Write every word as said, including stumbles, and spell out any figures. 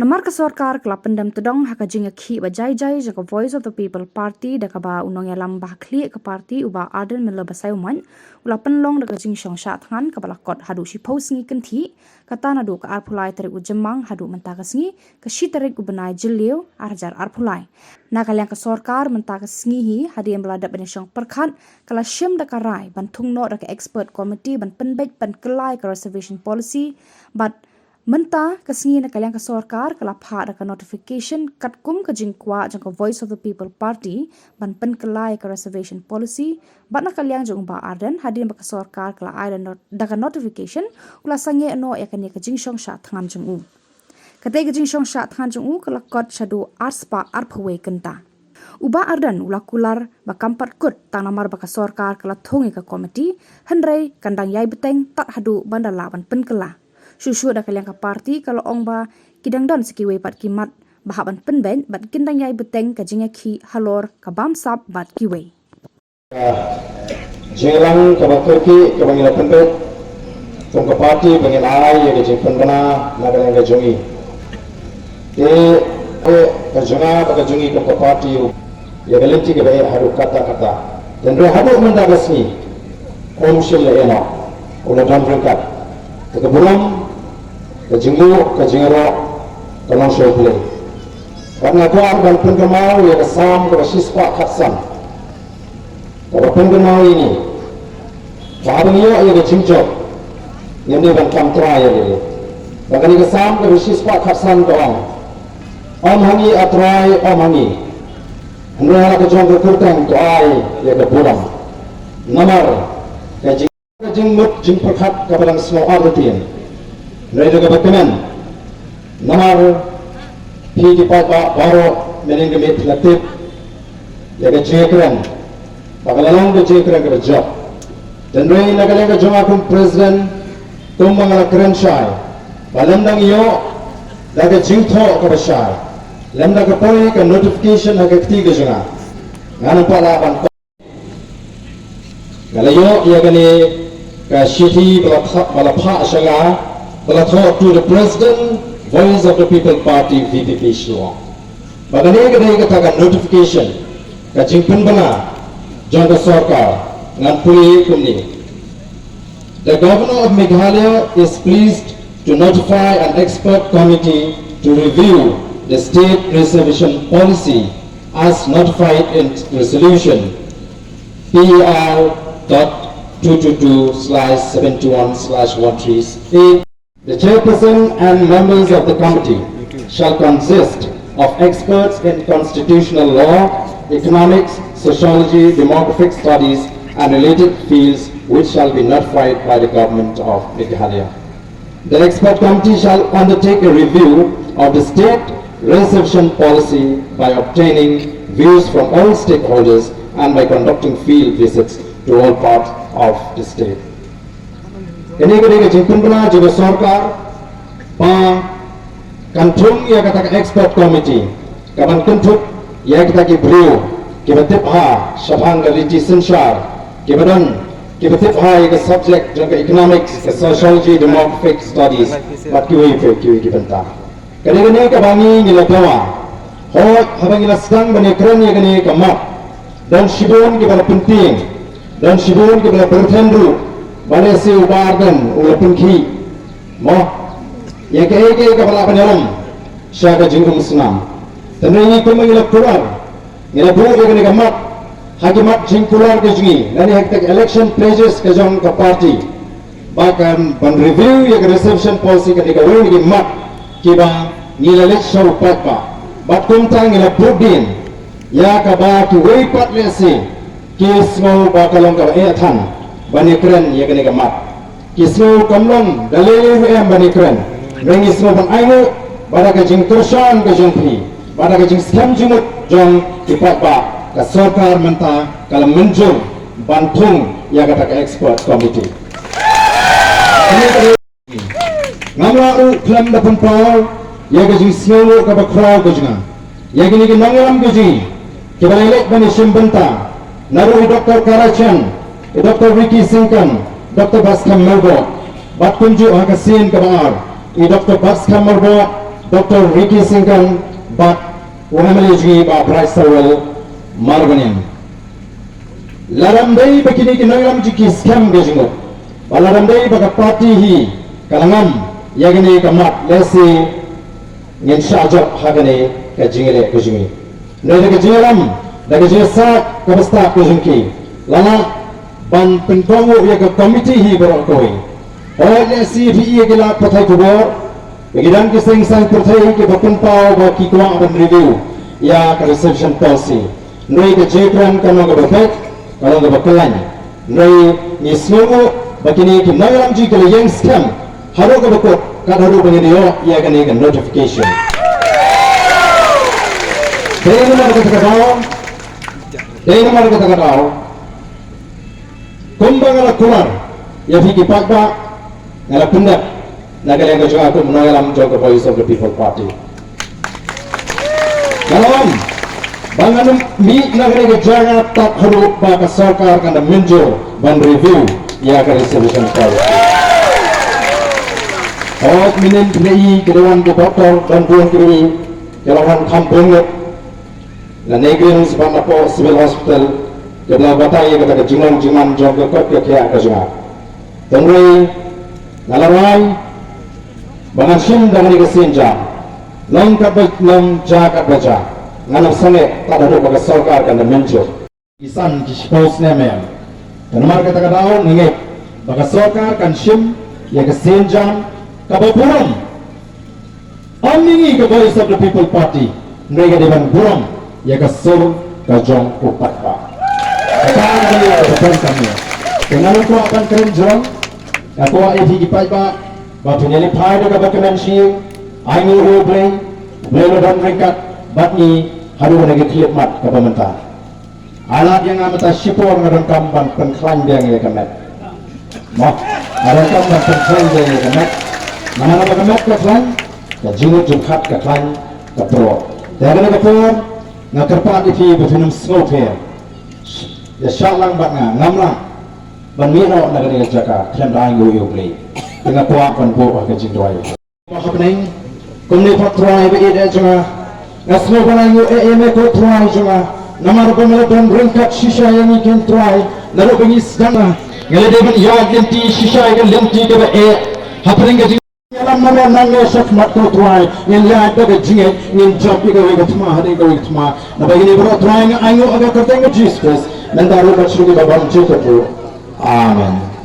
Namar ka sorkar ka la pyndem tdong ha ka jingïakhih ba jai jai jong ka Voice of the People Party da kaba u nongïalam ba khlieh ka party u Bah Ardent Miller Basaiawmoit u la pynlong da ka jingshong shah thngan kaba la kot haduh shiphew sngi kynthih, kata naduh ka arphew lai tarik u Jymmang haduh mynta ka sngi ka shi tarik u bnai Jylliew ar hajar arphew lai. Na ka liang ka sorkar mynta ka sngi hi hadien ba la dep ban ïashong pyrkhat ka la shim da ka rai ban thung noh da ka expert committee ban pynbeit pynkylla ïa ka reservation policy bad mynta ka sngi na ka liang ka sorkar ka la phah da ka notification katkum ka jingkwah jong ka Voice of the People Party ban pynkylla ïa ka reservation policy bad na ka liang jong u Bah Ardent hadien ba ka sorkar ka la ai da not-, da ka notification u la sangeh noh ïa kane ka jingshong shah thngan jong u. Katei ka jingshong shah thngan jong u ka la kot shaduh arspah arphew wei kynta. U Bah Ardent u la kular ba kam pat kut tang namar ba ka sorkar ka la thung ïa ka committee, hynrei kan dang ïai bteng tad haduh ban da lah ban pynkylla. Shuh shuh da ka liang ka party ka la ong ba ki dang don sa kiwei pat ki mat ba hap ban pynbeit bad kin dang ïai bteng ka jingïakhih halor ka bamsap bad kiwei. Jingïalang kaba kyrkieh kaba ngi la pynbeit kum ka party ba ngin ai ïa ka jingpynbna na ka liang ka jong ngi. Te ka jong nga bad ka jong ngi kum ka party ïa ka lynti kaba eh haduh katta katta. Te hynrei haduh mynta ka sngi um shym la eh noh, u la don ryngkat. Te ka burom, ka jingmut, ka jingïaroh ka long sha U Blei. Bad nga kwah ban pynkynmaw ïa ka Salm kaba shispah khatsan. Kaba pynkynmaw ïa ngi ba haba ngi ïoh ïa ka jingjop ngim dei ban kam trai ïa lade. Ba kane ka Salm kaba shispah khatsan ka ong, "Ym ha ngi, A Trai, ym ha ngi, hynrei ha la ka jong ka kyrteng to ai ïa ka burom." Namar ka jing Ka jingmut jingpyrkhat kaba dang sngewbha ruh tien. Hynrei da kaba kmen, namar phi ki paidbah baroh mynhynnin ka miet phi la tip ïa ka jingkren ba ka la long ka jingkren kaba jop. Hynrei na ka liang ka jong nga kum president, kumba nga la kren shai, ba lymda ngi ïoh da ka jingthoh kaba shai, lymda ka poi ka notification ha ka kti ka jong nga, ngan ym pat lah ban Nga la ïoh ïa kane ka shithi ba la tha-, ba la phah sha nga, ba la thoh to the President, Voice of the People Party, V P P Shillong. Ba kane ka dei kata ka notification, ka jingpynbna jong ka sorkar, ngan pule kumne. The Governor of Meghalaya is pleased to notify an expert committee to review the state reservation policy as notified in resolution P E R dot two two two slash seventy-one slash one three eight. The chairperson and members of the committee shall consist of experts in constitutional law, economics, sociology, demographic studies, and related fields, which shall be notified by the Government of Meghalaya. The expert committee shall undertake a review of the state reservation policy by obtaining views from all stakeholders and by conducting field visits to all parts of the state. Kane ka dei ka jingpynbna jong ka sorkar ba kan thung ïa kata ka expert committee kaban kynthup ïa kita ki briew kiba tip bha shaphang ka riti synshar, kiba don, kiba tip bha ïa ka subject jong ka economics, ka sociology, demographic studies bad kiwei kiwei ki bynta. Ka dei kane kaba ngi ngi la dawa. Hooid, haba ngi la sdang ban ïakren ïa kane ka map, don shibun kiba la pyntieng, don shibun kiba la pyrthen ruh ba lehse u Bah Ardent u la pynkhih mo ïa kaei kaei kaba lah ban ïalam sha ka jingumsnam. Te ngi kumba ngi la kular, ngi la buh ïa kane ka map ha ki mat jingkular ka jong ngi lane ha kita ki election pledges ka jong ka party ba kan ban review ïa ka reservation policy. Ka dei kawei na ki mat kiba ngi la leit sha u paidbah. Bad kumta ngi la buddien ïa kaba kiwei pat lehse ki sngew ba ka long kaba eh than ban ïakren ïa kane ka mat. Ki sngew kam long da lei lei ruh em ban ïakren. Hynrei ngi sngew ban ainguh ba da ka jingkyrshan ka jong phi, ba da ka jingskhem jingmut jong ki paidbah, ka sorkar mynta ka la mynjur ban thung ïa kata ka expert committee. Ngam lah ruh khlem da pynpaw ïa ka jingsngewnguh kaba khraw ka jong nga ïa kine ki nongïalam ka jong ngi kiba la ïaleit ban ïashim bynta, naduh i Doctor Kara Chen, i Doctor Ricky Syngkon, Doctor Batskhem Myrboh, bad kumjuh ha ka sien kaba ar i Doctor Batskhem Myrboh, Doctor Ricky Syngkon bad u M L A jong ngi Bah Brightstarwell Marbaniang. Lada ym dei ba kine ki nongïalam jong ngi ki skhem ka jingmut, bad lada ym dei ba ka party hi ka la ngam ïa kane ka mat, lehse ngin shah jop ha kane ka jingïaleh ka jong ngi. Hynrei da ka jingïalam, da ka jingïasaid kaba stad ka jong ki, la lah ban pynpaw ïa ka komiti hi baroh kawei. Hooid, lehse phi i ïa ki lad pathai khubor ba ki don ki seng saiñ pyrthei kiba pynpaw ba ki kwah ban review ïa ka reservation policy. Hynrei ka jingkren ka long kaba beit, ka long kaba kyllain. Hynrei ngi sngewnguh ba kine ki nongïalam jong ngi ki la ïeng skhem haduh kaba kut, kat haduh ba ngin ïoh ïa kane ka notification. Dei namar kata ka daw, dei namar kata ka daw, kumba nga la kular ïa phi ki paidbah, nga la pyndep na ka liang ka jong nga kum u nongïalam jong ka Voice of the People Party. Nga la ong ba ngan ym mih na kane ka jaka tad haduh ba ka sorkar kan da mynjur ban review ïa ka reservation policy. Hooid, mynnin phi la i ki da wan ki doktor, don bun ki, ki la wan kham bun ngut na NEIGRIHMS bad napoh Civil Hospital, kiba la batai ïa kata ka jinglong jingman jong ka koit ka khiah ka jong nga. Hynrei nga la rai ba ngan shim da kane ka sienjam, long katba long, jia katba jia, ngan ym sangeh tad haduh ba ka sorkar kan da mynjur. Ki san ki shiphew snem em. Te namar kata ka daw nga ngeit ba ka sorkar kan shim ïa ka sienjam kaba burom. Ym ïa ngi ka Voice of the People Party, hynrei ka dei ban burom ïa ka sur ka jong u paidbah. Kata ka dei ka bynta ka jong ngi. Te nga ym kwah ban kren jrong, nga kwah ïa phi ki paidbah ba phin ïalehkai da kaba kmen shisha, ainguh ïa U Blei, U Blei un don ryngkat bad ngi haduh kane ka khyllipmat kaba mynta. Ai lad ïa nga mynta shipor, nga donkam ban pynkhlaiñ biang ïa ka met. Mo, nga donkam ban pynkhlaiñ biang ïa ka met. Namar ba ka met ka khlaiñ, ka jingmut jingpyrkhat ka khlaiñ ka pyrshah. Te ha kane ka por nga kyrpad ïa phi ba phin ym sngewthuh. Ïa shah lang bad nga, ngam lah ban mih noh na kane ka jaka khlem da ainguh ïa U Blei. Te nga kwah ban buh ha ka jingduwai. Hapdeng kumne pat Trai ba ïeit eh jong nga, nga sngewbha nga ainguh eh ïa me ko Trai jong nga, namar ba me la don ryngkat shisha ïa ngi ken Trai, naduh ba ngi sdang. Nga la dei ban ïaid lynti shisha ïa ka lynti kaba eh, hapdeng ka jingïalam, namar nangne shakhmat ko Trai ngin ïaid da ka jingngeit, ngin jop ïa kawei ka thma hadien kawei ka thma. Naba ïa kine baroh Trai nga ainguh ha ka kyrteng ka Jisu Khrist, mynta ruh bad sha kiba bym jingkyrkhu. Amen.